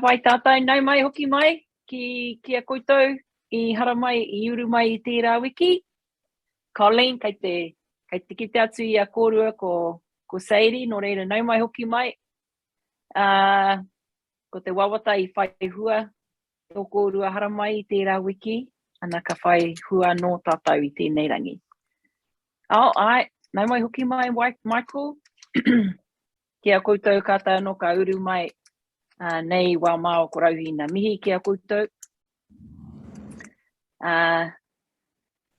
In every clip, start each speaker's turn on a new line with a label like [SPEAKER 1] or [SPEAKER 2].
[SPEAKER 1] pai tātou, nau mai hoki mai ki, ki a koutou i haramai, i uru mai i tērā wiki. Colleen, kei te, kei te kite atu i a kōrua ko, ko Sadie, nō reira nau mai hoki mai. Uh, ko te wawata i whai hua tō kōrua haramai i tērā wiki, ana ka whai hua anō tātou i tēnei rangi. Oh, ai, nau mai hoki mai, Michael. Ki a koutou kātahi anō ka uru mai uh, nei wā māo ko Rauhina mihi ki a koutou. Uh,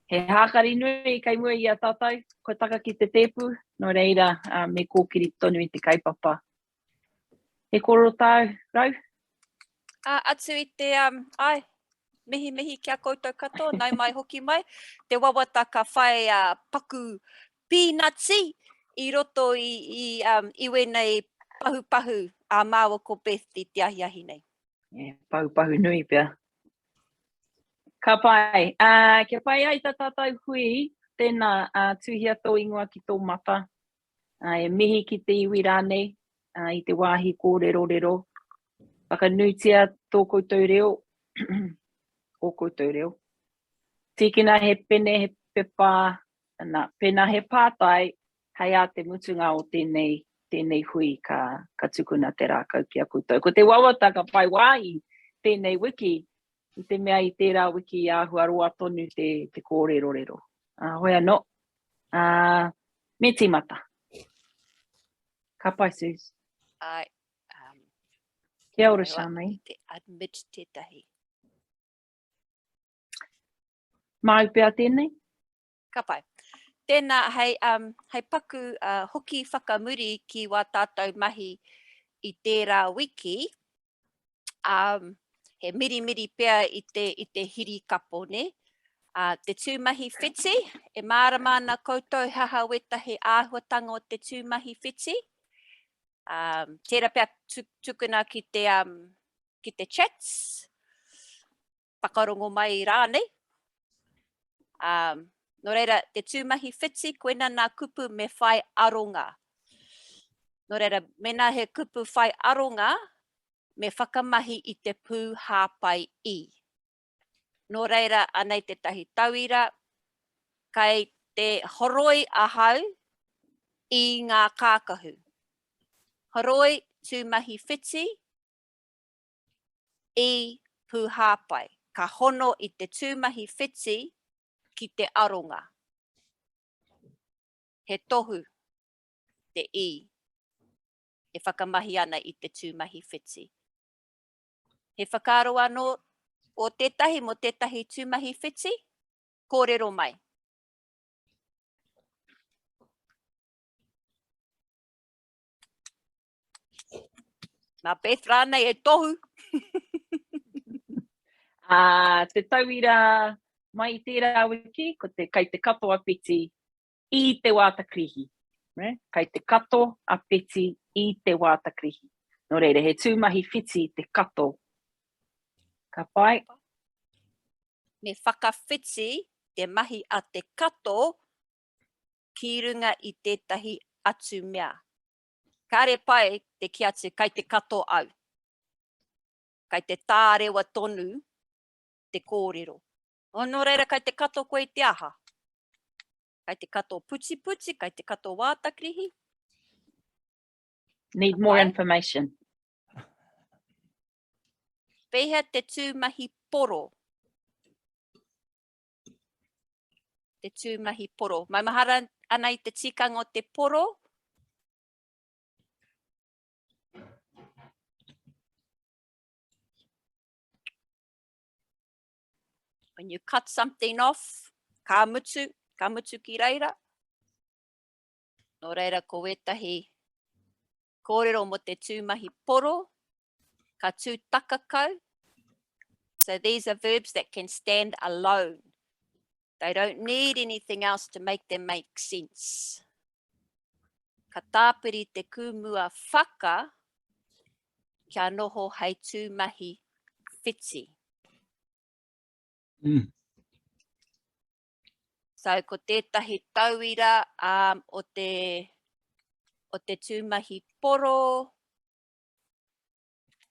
[SPEAKER 1] he hākari nui kei mua i a tātou, kua taka ki te tēpu, nō reira uh, me kōkiri tonu i te kaupapa. He kōrero tāu, Rau?
[SPEAKER 2] Uh, atu i te, um, ai, mihi mihi ki a koutou katoa, nau mai hoki mai. Te wawata ka whai uh, paku pīnati i roto i, i, um, i wēnei pahupahu a māua ko Beth i te ahiahi nei.
[SPEAKER 1] E, pahupahu nui pea. Ka pai. Uh, kia pai ai tā tātou hui, tēnā, uh, tuhia tō ingoa ki tō mata. Uh, e mihi ki te iwi rānei uh, i te wāhi kōrerorero. Whakanuitia tō koutou reo, ō koutou reo. Tīkina he pene, he pepa, ana, pēnā he pātai, hei ā te mutunga o tēnei, tēnei hui ka, ka tukuna te rākau ki a koutou. Ko te wawata ka whai wāhi tēnei wiki, i te mea i tērā wiki i āhua roa tonu te, te kōrerorero. Uh, hoi anō, uh, me tīmata. Ka pai, Suze.
[SPEAKER 2] Ai, um,
[SPEAKER 1] Kia ora, Charmaine.
[SPEAKER 2] Te admit tētahi.
[SPEAKER 1] Māu pea tēnei?
[SPEAKER 2] Ka pai. Tēnā, hei, um, hei paku uh, hoki whakamuri ki wā tātou mahi i tērā wiki, um, he mirimiri pea i te, i te hirikapo, ne? Uh, te tūmahi whiti, e mārama ana koutou he aha wētahi āhuatanga o te tūmahi whiti. Um, tērā pea tukuna ki te, um, ki te chats, whakarongo mai rānei. Um, nō reira, te tūmahi whiti, koina nā kupu me whai aronga. Nō reira, mēnā he kupu whai aronga, me whakamahi i te pū hāpai i. Nō reira, anei tētahi tauira, kei te horoi ahau i ngā kākahu. Horoi, tūmahi whiti, i Pūhāpai, ka hono i te tūmahi whiti ki te aronga. He tohu te i e whakamahi ana i te tūmahi whiti. He whakaaro anō o tētahi mō tētahi tūmahi whiti? Kōrero mai. Nā Beth rānei e tohu.
[SPEAKER 1] Ā, te tauira mai i tērā wiki, ko te kai te kato a Peti i te wāta krihi. Ne? Kai te kato a Peti i te wāta krihi. Nō reira, he tūmahi whiti te kato. Ka pai.
[SPEAKER 2] Me whakawhiti te mahi a te kato ki runga i tētahi atu mea. Kāre pai te kī atu kai te kato au. Kai te tārewa tonu te kōrero. Oh, nō reira kai te kato koe i te aha? Kai te kato putiputi, kai te kato wātakrihi?
[SPEAKER 1] Need more information.
[SPEAKER 2] Pēhea te tūmahi poro? Te tūmahi poro. Maumahara ana i te tikanga o te poro? When you cut something off, ka mutu, ka mutu ki reira. Nō reira ko wētahi kōrero mō te tūmahi poro, ka tū takakau. So these are verbs that can stand alone. They don't need anything else to make them make sense. Ka tāpiri te kūmua whaka kia noho hei tūmahi whiti.
[SPEAKER 3] Mm.
[SPEAKER 2] So ko tētahi tauira um, o te, o te tūmahi poro.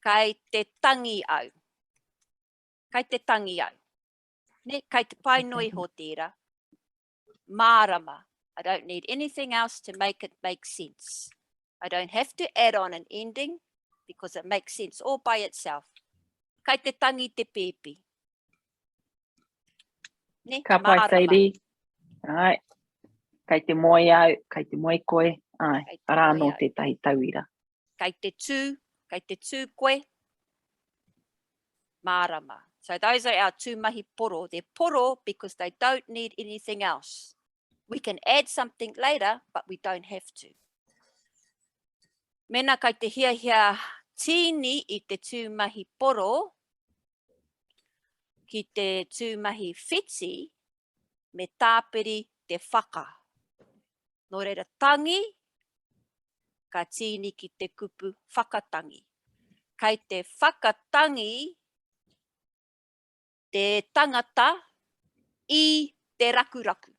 [SPEAKER 2] Kai te tangi au. Kai te tangi au. Ne, kai te pai noa iho tērā. Mārama. I don't need anything else to make it make sense. I don't have to add on an ending because it makes sense all by itself. Kai te tangi te pēpi. Ne,
[SPEAKER 1] Ka pai, Sadie. Ai. Kei te moe au, kei te moe koe. Ai, arā anō tētahi tauira.
[SPEAKER 2] Kei te tū, kei te tū koe. Mārama. So those are our tūmahi poro. They're poro because they don't need anything else. We can add something later, but we don't have to. Mena kai te hiahia tīni i te tūmahi poro ki te tūmahi whiti, me tāpiri te whaka. Nō reira tangi, ka tīni ki te kupu whakatangi. Kei te whakatangi te tangata i te rakuraku.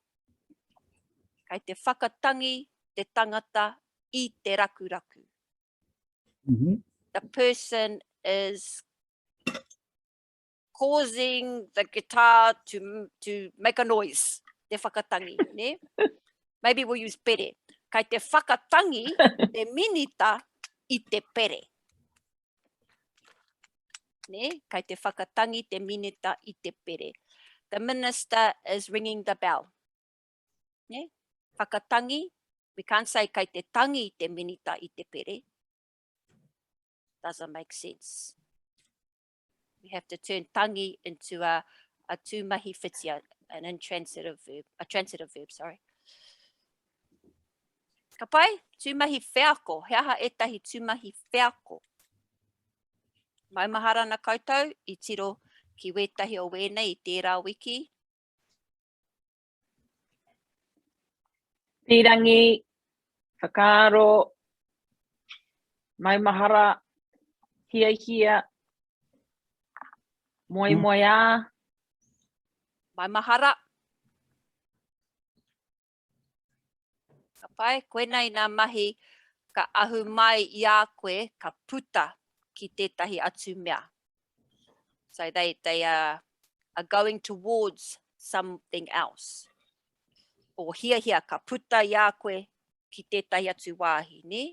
[SPEAKER 2] Kei te whakatangi te tangata i te rakuraku. Mm -hmm. The person is causing the guitar to, to make a noise, te whakatangi, ne? Maybe we'll use pere. Kai te whakatangi te minita i te pere. Ne? Kai te whakatangi te minita i te pere. The minister is ringing the bell. Ne? Whakatangi, we can't say kai te tangi te minita i te pere. Doesn't make sense. We have to turn tangi into a, a tūmahi whiti, an intransitive verb, a transitive verb, sorry. Ka pai, tūmahi wheako. He aha ētahi tūmahi wheako? Maumahara ana koutou i tiro ki wētahi o wēnei i tērā wiki.
[SPEAKER 1] Pīrangi, whakaaro, maumahara, hiahia, moemoeā.
[SPEAKER 2] Maumahara. Ka pai, koinei nā mahi ka ahu mai i a koe ka puta ki tētahi atu mea. So they, they are, are going towards something else. O hiahia ka puta i a koe ki tētahi atu wāhi, nē?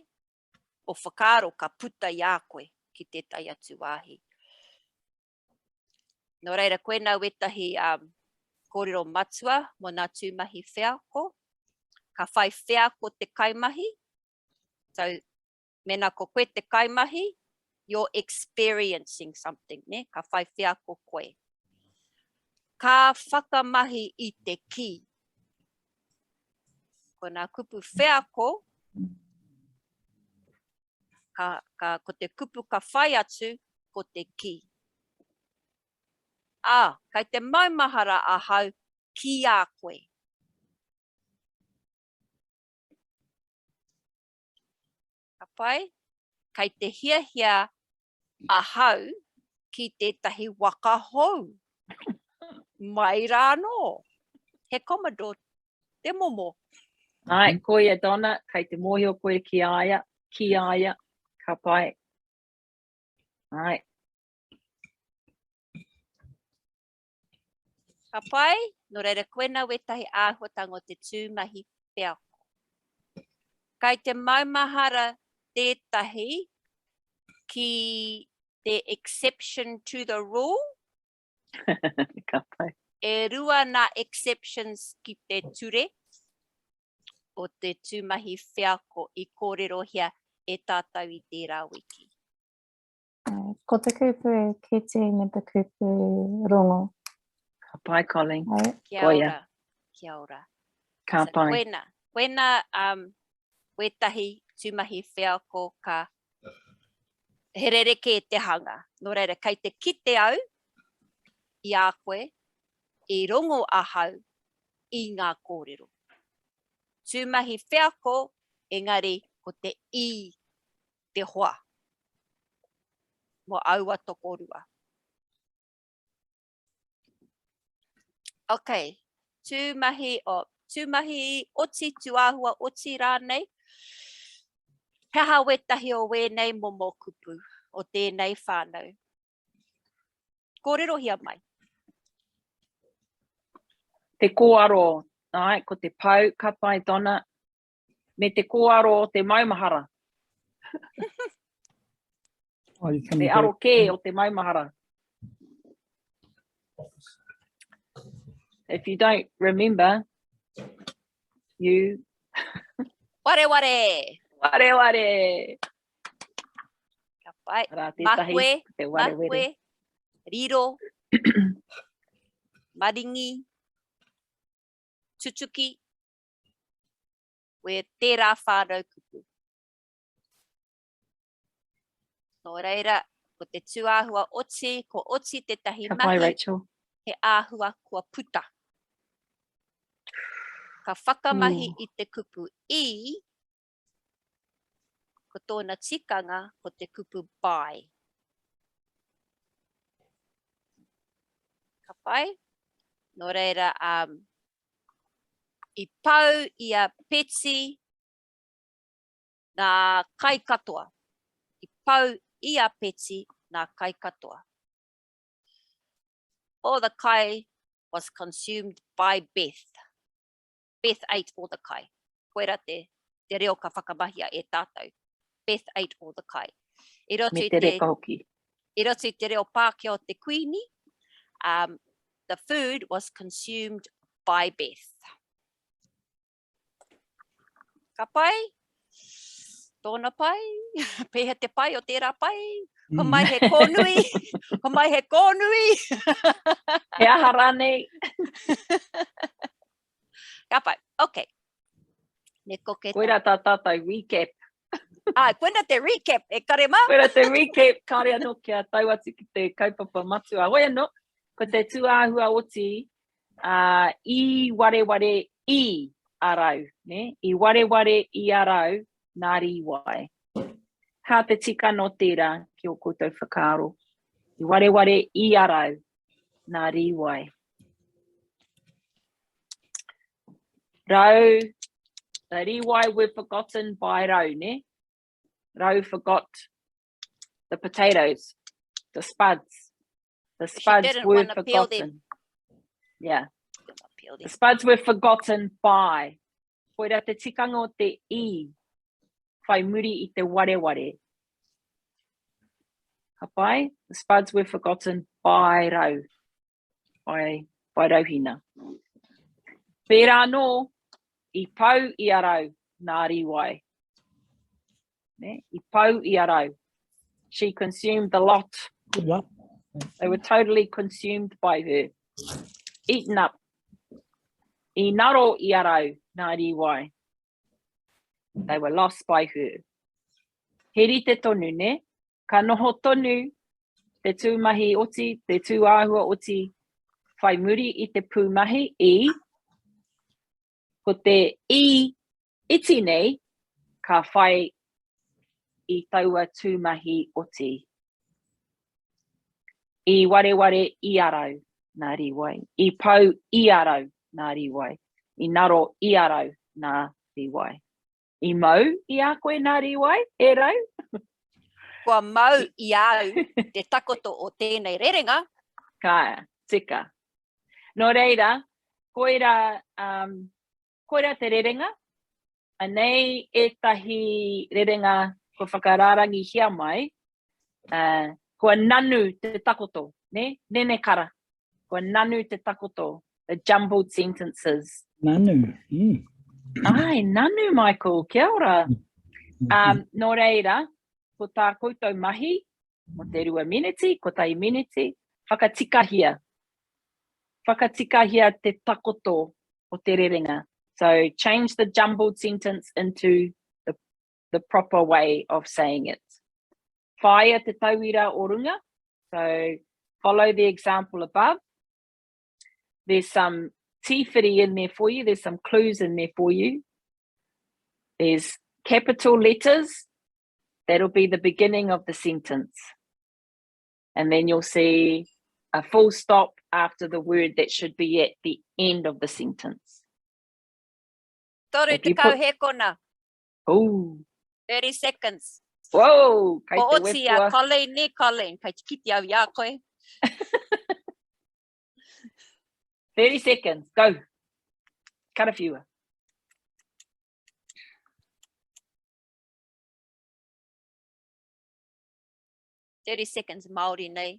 [SPEAKER 2] O whakaaro ka puta i a koe ki tētahi atu wāhi. Nō reira, koinā wētahi um, kōrero matua mō nā tūmahi wheako. Ka whai wheako te kaimahi. So, mēnā ko koe te kaimahi, you're experiencing something, ne? Ka whai wheako koe. Ka whakamahi i te kī. Ko nā kupu wheako, ka, ka, ko te kupu ka whai atu, ko te kī. Ā, kei te maumahara ahau ki a koe. Ka pai? Kei te hiahia ahau ki tētahi waka hou. Mai rā anō. He Commodore te momo.
[SPEAKER 1] Ai, koia Donna, kei te mōhio koe ki a ia, ki a ia, ka pai. Ai.
[SPEAKER 2] Ka pai, nō reira koina wētahi āhuatanga o te tūmahi wheako. Kai te maumahara tētahi ki te exception to the rule?
[SPEAKER 1] Ka pai.
[SPEAKER 2] E rua nā exceptions ki te ture o te tūmahi wheako i kōrerohia e tātou i tērā wiki.
[SPEAKER 3] Ko te kupu kete me te kupu rongo.
[SPEAKER 1] Ka pai, Colleen.
[SPEAKER 2] Kia ora. Kia ora.
[SPEAKER 1] Ka pai.
[SPEAKER 2] So, koina, koina um, wētahi tūmahi wheako ka he rerekē te hanga. Nō reira, kei te kite au i a koe, i rongo ahau i ngā kōrero. Tūmahi wheako, engari ko te i te hoa mō aua tokorua. Ok, tūmahi, oh, tūmahi oti, tūāhua oti rānei. He aha wētahi o wēnei momo kupu? o tēnei whānau. Kōrerohia mai.
[SPEAKER 1] Te kōaro, ai, ko te pau, ka pai Donna, me te kōaro o te maumahara.
[SPEAKER 4] Oh, you
[SPEAKER 1] Te aro kē o te maumahara. If you don't remember, you...
[SPEAKER 2] Wareware!
[SPEAKER 1] Wareware!
[SPEAKER 2] Ka pai.
[SPEAKER 1] Arā tētahi,
[SPEAKER 2] Mahue,
[SPEAKER 1] te wareware.
[SPEAKER 2] mahue, riro, maringi, tutuki, we tērā whānau kupu. Nō reira, ko te tūāhua oti, ko oti tētahi
[SPEAKER 1] Ka pai,
[SPEAKER 2] mahi,
[SPEAKER 1] Rachel.
[SPEAKER 2] he āhua kua puta. Ka whakamahi
[SPEAKER 1] Ooh.
[SPEAKER 2] i te kupu i, ko tōna tikanga ko te kupu by. Ka pai? Nō reira, um, i pau i a Betsy nā kai katoa. I pau i a Betsy nā kai katoa. All the kai was consumed by Beth. Beth ate all the kai. Koira te, te reo ka whakamahia e tātou. Beth ate all the kai. I roto
[SPEAKER 1] Me
[SPEAKER 2] i
[SPEAKER 1] te
[SPEAKER 2] te,
[SPEAKER 1] reka hoki.
[SPEAKER 2] I roto i te reo Pākehā o te Kuini, um, the food was consumed by Beth. Ka pai? Tōna pai? Pēhea te pai o tērā pai? Ko mai he kōnui? Ko mai he kōnui?
[SPEAKER 1] He aha rānei?
[SPEAKER 2] Ka pai, ok. Me koke
[SPEAKER 1] Koira tā tātou recap.
[SPEAKER 2] Ai, koina te recap, e kare mā?
[SPEAKER 1] Koira te recap, kāre anō kia tau atu ki te kaupapa matua. Hoi anō, ko te tūāhua oti, ā, i wareware i a rau, nē? I wareware i a rau nā Rīwai. Hā te tika nō tērā ki ō koutou whakaaro. I wareware i a rau nā Rīwai. Rau, the Rīwai were forgotten by Rau, nē? Rau forgot the potatoes, the spuds. The spuds were forgotten. Yeah. The spuds were forgotten by. Koira te tikanga o te i, whai muri i te wareware. Ka pai? The spuds were forgotten by Rau. By, by Rauhina. Pērā anō, i pau i a Rau nā Rīwai. Ne? I pau i a Rau. She consumed the lot.
[SPEAKER 4] Yeah.
[SPEAKER 1] They were totally consumed by her. Eaten up. I naro i a Rau nā Rīwai. They were lost by her. He rite tonu, ne? Ka noho tonu te tūmahi oti, te tūāhua oti, whai muri i te pūmahi i, ko te i iti nei ka whai i taua tūmahi oti. I wareware i a rau, nā Rīwai. I pau i a rau, nā Rīwai. I naro i a rau, nā Rīwai. I mau i a koe nā Rīwai, e Rau?
[SPEAKER 2] Kua mau i a au te takoto o tēnei rerenga.
[SPEAKER 1] Ka tika. Nō reira, koira, um, koira te rerenga. Anei ētahi rerenga kua whakarārangihia mai, uh, kua nanu te takoto, ne? Nenekara. Kua nanu te takoto, the jumbled sentences.
[SPEAKER 4] Nanu, mm.
[SPEAKER 1] Ai, nanu, Michael, kia ora. Mm. Um, nō reira, ko tā koutou mahi, mo te rua miniti, kotahi miniti, whakatikahia. Whakatikahia te takoto o te rerenga. So change the jumbled sentence into the, the proper way of saying it. Whāia te tauira o runga, so follow the example above. There's some tīwhiri in there for you, there's some clues in there for you. There's capital letters, that'll be the beginning of the sentence. And then you'll see a full stop after the word that should be at the end of the sentence.
[SPEAKER 2] Toru
[SPEAKER 1] If you
[SPEAKER 2] tekau
[SPEAKER 1] put-
[SPEAKER 2] hēkona,
[SPEAKER 1] Ooh.
[SPEAKER 2] 30 seconds.
[SPEAKER 1] Whoa, kei
[SPEAKER 2] Ko
[SPEAKER 1] te
[SPEAKER 2] oti a
[SPEAKER 1] wepua.
[SPEAKER 2] Colleen, nē Colleen, kei te kite au i a koe.
[SPEAKER 1] 30 seconds, go. Karawhiua.
[SPEAKER 2] 30 seconds Māori nei.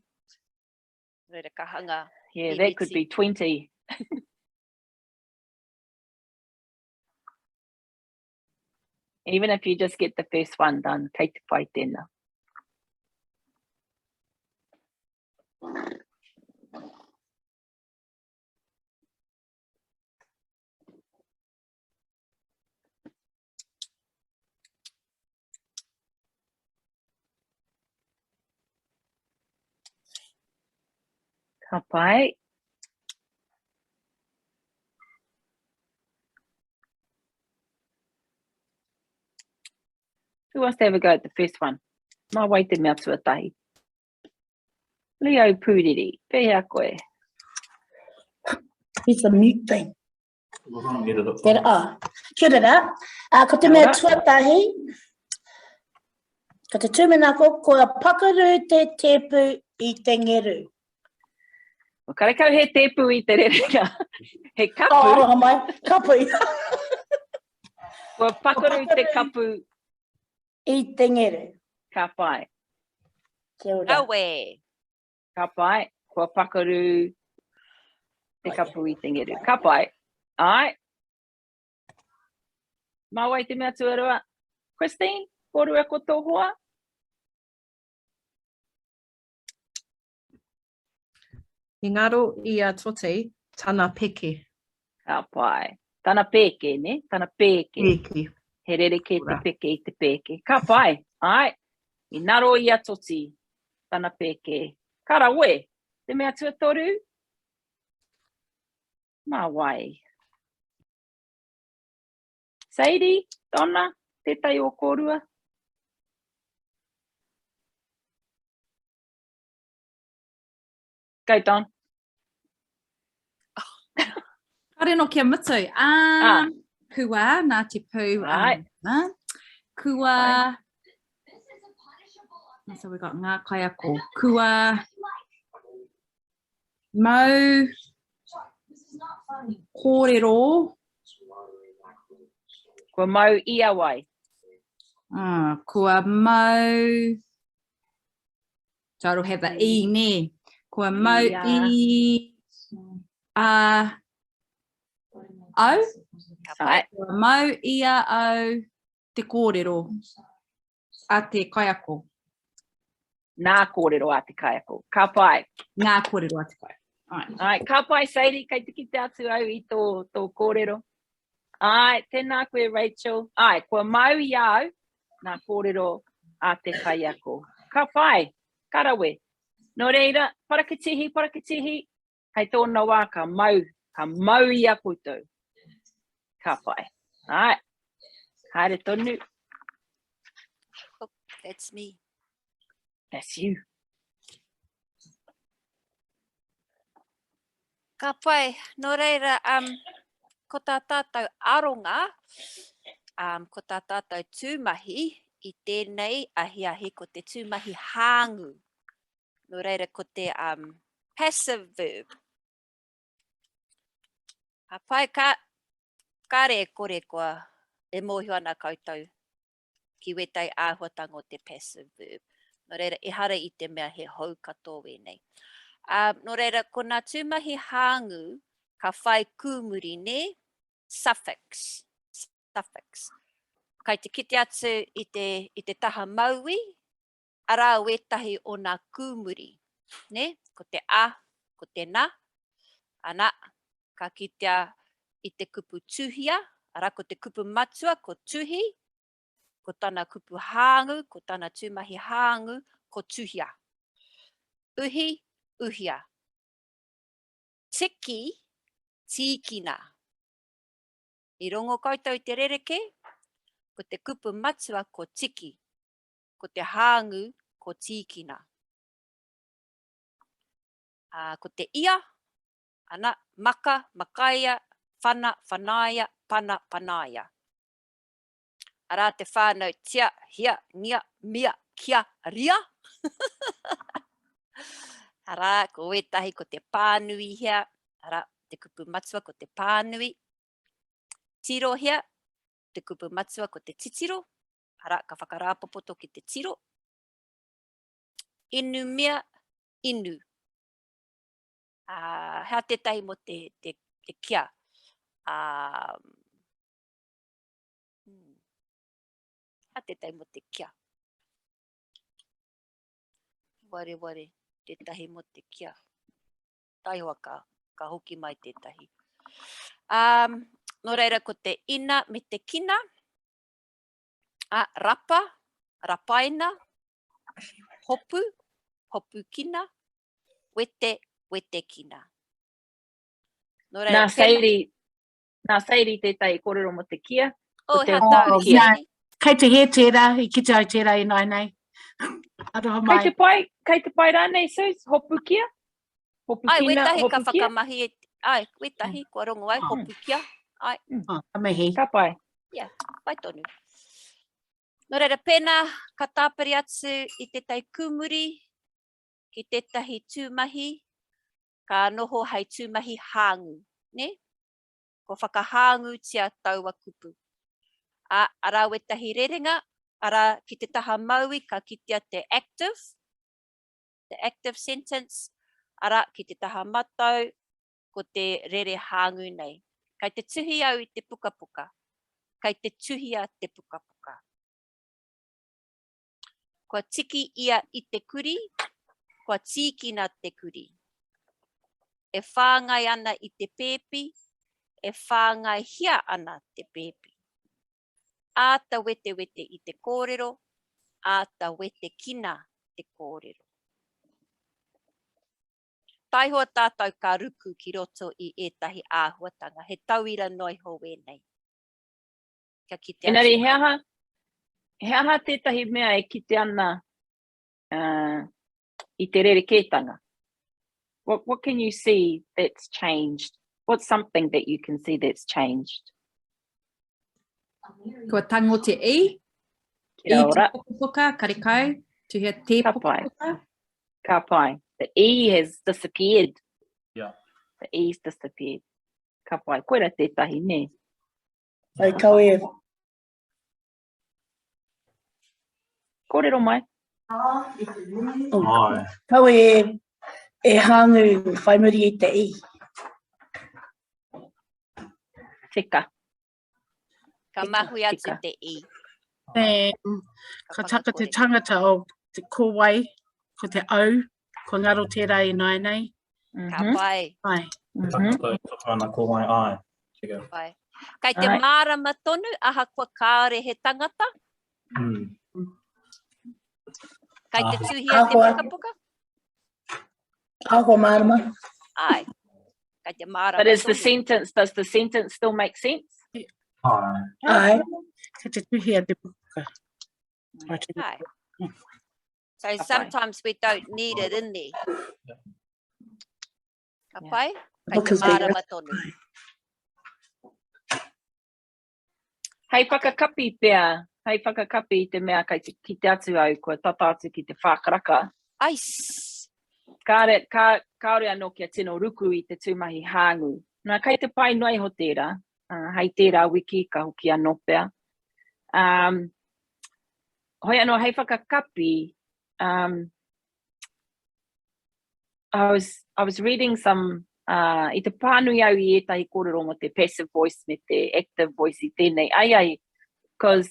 [SPEAKER 2] Reira ka hanga.
[SPEAKER 1] Yeah, that could be 20. Even if you just get the first one done, kei te pai tēnā. Ka pai. Who wants to have a go at the first one? Mā wai te mea tuatahi? Leo Pūriri, pēhea koe?
[SPEAKER 5] It's a mute thing. Kia ora. Kia ora rā. Uh, ko te mea tuatahi, ko te tūmanako, kua pakaru te tēpu i te ngeru.
[SPEAKER 1] Well, karekau he tēpu i te rerenga. He kapu.
[SPEAKER 5] Oh, aroha mai, kapu.
[SPEAKER 1] Kua pakaru te kapu.
[SPEAKER 5] I te ngeru.
[SPEAKER 1] Ka pai.
[SPEAKER 5] Kia ora.
[SPEAKER 2] Awe.
[SPEAKER 1] Ka pai, kua pakaru te kapu i te ngeru. Ka pai. Ai. Mā wai te mea tuarua? Christine, kōrua ko tō hoa?
[SPEAKER 6] I ngaro i a Toti tana peke.
[SPEAKER 1] Ka pai. Tana pēke, ne? Tana pēke.
[SPEAKER 6] Pēke.
[SPEAKER 1] He rerekē te peke i te pēke. Ka pai. Ai. I ngaro i a Toti tana pēke. Ka rawe. Te mea tuatoru? Mā wai? Sadie, Donna, tētahi o kōrua? Go, Don.
[SPEAKER 7] Kāre no kia mutu. Um, ah. Kua, nā te pū.
[SPEAKER 1] Right.
[SPEAKER 7] Um, kua. Right. So we got ngā kaiako. Kua. Mau. Kōrero.
[SPEAKER 1] Kua mau i a wai.
[SPEAKER 7] Ah, kua mau. So it'll have a E nē. Kua mau i a au. Kua mau i a au te kōrero a te kaiako.
[SPEAKER 1] Nā kōrero a te kaiako. Ka pai.
[SPEAKER 7] Nā kōrero a te kaiako.
[SPEAKER 1] Ai. Ai, ka pai Sadie, kei te kite atu au i tō, tō kōrero. Ai, tēnā koe Rachel. Ai, kua mau i a au nā kōrero a te kaiako. Ka pai, ka rawe. Nō reira, parakitihi, parakitihi, hei tōna wā ka mau, ka mau i a koutou. Ka pai. Ai, haere tonu.
[SPEAKER 2] Oh, that's me.
[SPEAKER 1] That's you.
[SPEAKER 2] Ka pai. Nō reira, um, ko tā tātou aronga, um, ko tā tātou tūmahi i tēnei ahiahi, ko te tūmahi hāngu. Nō reira, ko te um, passive verb. Ka pai, ka, kāre e kore kua e mōhio ana koutou ki wētahi āhuatanga o te passive verb. Nō reira, ehara i te mea he hou katoa wēnei. Um, nō reira, ko nā tūmahi hāngu ka whai kūmuri, nē? Suffix. Suffix. Kai te kite atu i te, i te taha mauī, arā wētahi o nā kūmuri, nē? Ko te a, ko te na, ana, ka kitea i te kupu tuhia, arā, ko te kupu matua ko tuhi, ko tana kupu hāngu, ko tana tūmahi hāngu, ko tuhia. Uhi, uhia. Tiki, tīkina. I rongo koutou i te rerekē? Ko te kupu matua ko tiki, ko te hāngu ko tīkina. Ā, ko te ia, Ana, maka, makaia, whana, whanaia, pana, panaia. Arā te whānau tia, hia, ngia, mia, kia, ria. Arā, ko wētahi ko te pānuihia, arā, te kupu matua ko te pānui. Tirohia, te kupu matua ko te titiro, arā, ka whakarāpopoto ki te tiro. Inumia, inu. Ā, hea tētahi mō te, te, te kia. Ā, hmm. Hea tētahi mō te kia. Wareware, tētahi mō te kia. Taihoa ka, ka hoki mai tētahi. Um, nō reira ko te ina me te kina. A, rapa, rapaina, hopu, hopukina, wete, wetekina. Nō reira,
[SPEAKER 1] Nā Sadie, nā Sadie tētahi kōrero mō te kia.
[SPEAKER 2] Oh,
[SPEAKER 1] Ko te
[SPEAKER 2] hea tāu,
[SPEAKER 1] hopu kia.
[SPEAKER 2] Sadie?
[SPEAKER 5] Kei te hē tērā, i kite au tērā ināianei. Aroha
[SPEAKER 1] Kei
[SPEAKER 5] mai.
[SPEAKER 1] te pai, kei te pai rānei, Suze, hopukia?
[SPEAKER 2] Ai,
[SPEAKER 1] Hopukina,
[SPEAKER 2] wētahi ka
[SPEAKER 1] hopukia?
[SPEAKER 2] whakamahi e, ai, wētahi, kua rongo ai, hopukia. Ai.
[SPEAKER 5] Oh, ka mihi.
[SPEAKER 1] Ka pai.
[SPEAKER 2] Yeah, pai tonu. Nō reira, pēnā ka tāpiri atu i tētahi kūmuri ki tētahi tūmahi, ka noho hei tūmahi hāngū, nē? Kua whakahāngūtia taua kupu. Ā, arā wētahi rerenga, arā, ki te taha maui ka kitea te active, te active sentence, arā, ki te taha matau, ko te rere hāngū nei. Kei te tuhi au i te pukapuka. Kei te tuhia te pukapuka. Kua tiki ia i te kurī, kua tīkina te kurī. E whāngai ana i te pēpi, e whāngaihia ana te pēpi. Āta wetewete i te kōrero, āta wetekina te kōrero. Taihoa tātou ka ruku ki roto i ētahi āhuatanga, he tauira noa iho wēnei. Kia kite atu.
[SPEAKER 1] Engari he aha, he aha tētahi mea e kite ana uh, i te rerekētanga? What, what can you see that's changed? What's something that you can see that's changed?
[SPEAKER 7] Kua tango te i.
[SPEAKER 1] Kia ora.
[SPEAKER 7] I te pukapuka, karekau, tuhia te pukapuka.
[SPEAKER 1] Ka pai. The E has disappeared.
[SPEAKER 8] Yeah.
[SPEAKER 1] The E's disappeared. Ka pai. Koira tētahi, nē?
[SPEAKER 5] Ai, kau e.
[SPEAKER 1] Kōrero mai.
[SPEAKER 5] Oh. Kau e, e hāngu whai muri i te i.
[SPEAKER 1] Tika.
[SPEAKER 2] Ka mahui atu te i.
[SPEAKER 5] E, ka taka te tangata o te ko wai, ko te au, ko ngaro tērā i nāianei.
[SPEAKER 2] Ka pai.
[SPEAKER 5] Pai.
[SPEAKER 8] Mm -hmm. Taka ana ko wai ai. Tika.
[SPEAKER 2] Pai. Kei te mārama tonu, ahakoa kāore he tangata.
[SPEAKER 8] Mm.
[SPEAKER 2] Kei te tuhia te pukapuka?
[SPEAKER 5] Ahakoa mārama.
[SPEAKER 2] Ai. Kei te mārama
[SPEAKER 1] But is the sentence, does the sentence still make sense?
[SPEAKER 8] Ai.
[SPEAKER 5] Ai. Kei te tuhia te pukapuka.
[SPEAKER 2] Ai. So sometimes we don't need it in there. Ka pai? Kei te mārama tonu.
[SPEAKER 1] Hei whakakapi pea, hei whakakapi i te mea kei te kite atu au kua tata atu ki te whā karaka.
[SPEAKER 2] Ais!
[SPEAKER 1] Kāre, kā, kāore anō kia tino ruku i te tūmahi hāngū. Nā, kei te pai noa iho tērā. Uh, hei tērā wiki ka hoki anō pea. Um, hoi anō, hei whakakapi, um, I was, I was reading some, uh, i te pānui au i ētahi kōrero mō te passive voice me te active voice i tēnei ai ai, because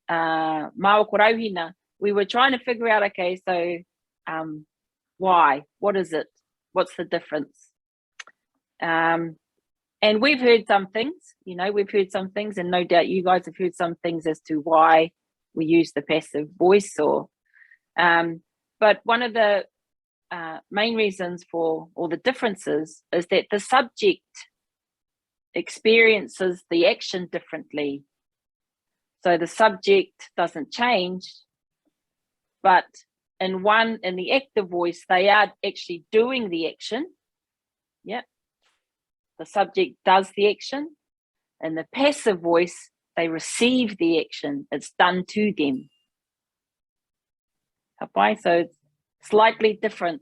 [SPEAKER 1] uh, māua ko Rauhina, we were trying to figure out, okay, so um, why? What is it? What's the difference? Um, and we've heard some things, you know, we've heard some things, and no doubt you guys have heard some things as to why we use the passive voice or, um, but one of the uh, main reasons for all the differences is that the subject experiences the action differently. So the subject doesn't change, but in one, in the active voice, they are actually doing the action. Yep. The subject does the action. In the passive voice, They receive the action. It's done to them. Ka pai? So it's slightly different.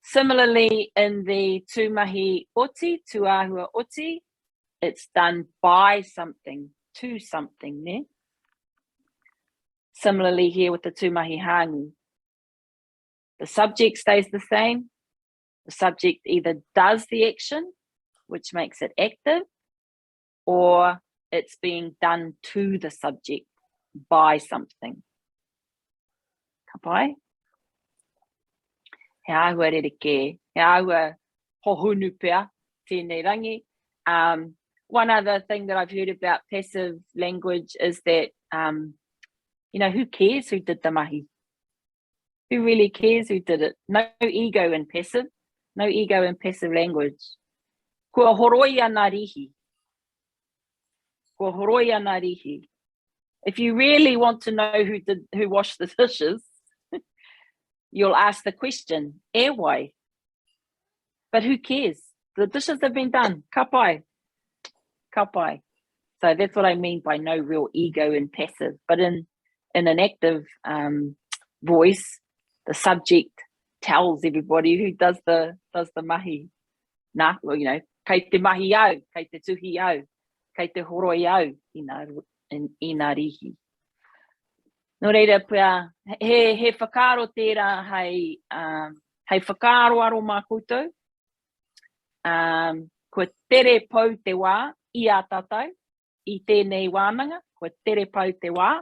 [SPEAKER 1] Similarly, in the tūmahi oti, tūāhua oti, it's done by something, to something, ne? Similarly here with the tūmahi hāngi. The subject stays the same. The subject either does the action, which makes it active, or it's being done to the subject by something. Ka pai? He āhua rerekē, he āhua hohunu pea tēnei rangi. Um, one other thing that I've heard about passive language is that, um, you know, who cares who did the mahi? Who really cares who did it? No ego in passive. No ego in passive language. Kua horoi ana rihi. Kua horoi ana rihi. If you really want to know who did who washed the dishes, you'll ask the question, e wai? But who cares? The dishes have been done. Ka pai. Ka pai. So that's what I mean by no real ego in passive. But in in an active um, voice, the subject tells everybody who does the does the mahi. Nā, well, you know, kei te mahi au, kei te tuhi au, kei te horoi au i nā, in, i nā rihi. Nō reira pea, he, he whakaaro tērā hei, um, hei whakaaroaro mā koutou. Um, kua tere pau te wā i a tātou, i tēnei wānanga, kua tere pau te wā.